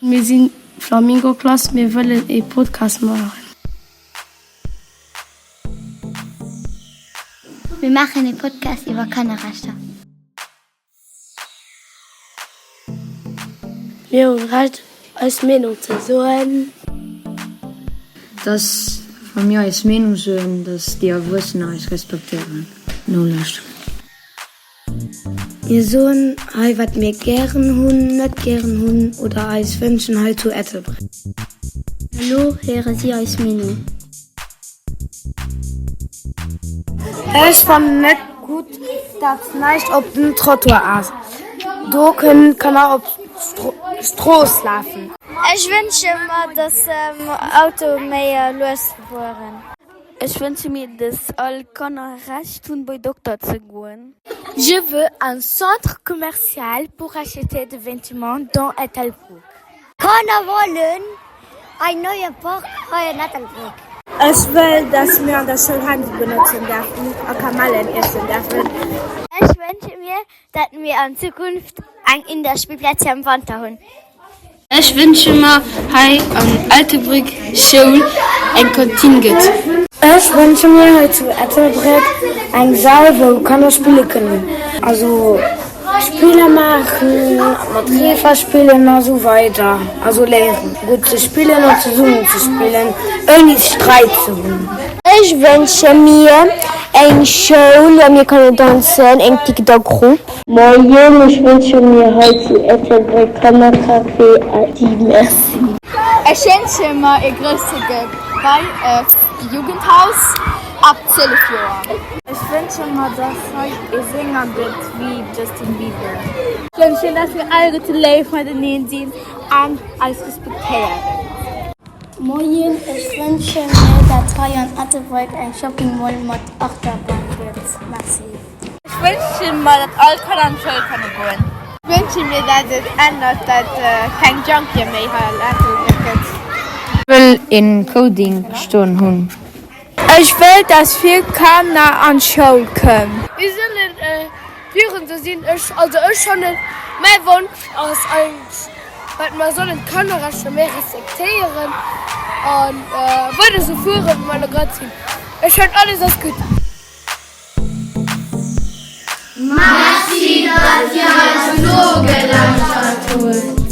Mir sinn Flamingo Klass, mir wëllen ee Podcast maachen. Mir maachen ee Podcast iwwer Kannerrechter. Mir hunn Recht eis Meenung ze soen. Dass wa mir eis Meenung soen, dass déi Erwuessener eis respektéieren, nolauschteren. Mir soen hei wat mir gären hunn, net gären hunn oder eis wënschen hei zu Ettelbréck. Elo héiere si eis Meenung. Ech fannen net gutt dat näischt op dem Trottoir ass, do kënnen d'Kanner op d'Strooss lafen. Ech wënsche mer dass Autoe méi lues fueren. Ech wënsche mir dass all Kanner Recht hunn bei Dokter ze goen. Je veux un centre commercial pour acheter des vêtements dans Ettelbruck. Kanner wollen ein neue Park hei an Ettelbréck. Ech wëll, dass mir an der Schoul Handy benotzen däerfen a Kamellen iessen däerfen. Ech wënsche mir, dat mir an Zukunft eng Indoor-Spillplaz fir am Wanter hunn. Ech wënsche mer hei an Ettelbréck Schoul eng Kantine gëtt. Ech wënsche mir hei zu Ettelbréck eng Saal wou Kanner spille kënnen, also Spiller maachen, mat Reefer spillen a sou weider, also léieren gutt ze spillen an zesummen ze spillen ouni Sträit ze hunn. Ech wënsche mir eng Schoul wou mir kënnen danzen, eng Tiktok-Grupp. Moien, ech wënsche mir hei zu Ettelbréck Kannercafé Äddi Merci. Ech wënsche mer e grousse Gebai, e Jugendhaus ab 12 Joer. Ech wënsche mer dass hei e Sänger gëtt wéi Justin Bieber. Ech wënschen dass mir alleguerte léif mateneen sinn an eis respektéieren. Moien, ech wënsche mir dat hei an Ettelbréck eng Shopping Mall mat Achterbahn gëtt. Merci. Ech wënsche mer dat all Kanner an d'Schoul kënne goen. Ech wënsche mir dat et ännert, dat keng Junkie méi hei an Ettelbréck gëtt. Ech wëll een Coding stoen hunn. Ech wëll dass vill Kanner an d'Schoul kënn. Mir sollen virun ze sinn. Ech, also ech fannen, mäi Wonsch ass eigentlech, wat mer sollen d'Kannerrechter méi respektéieren an weider sou fueren wéi mer elo grad sinn. Ech fannen alles ass gutt. Merci, datt Dir eis nogelauschtert hutt.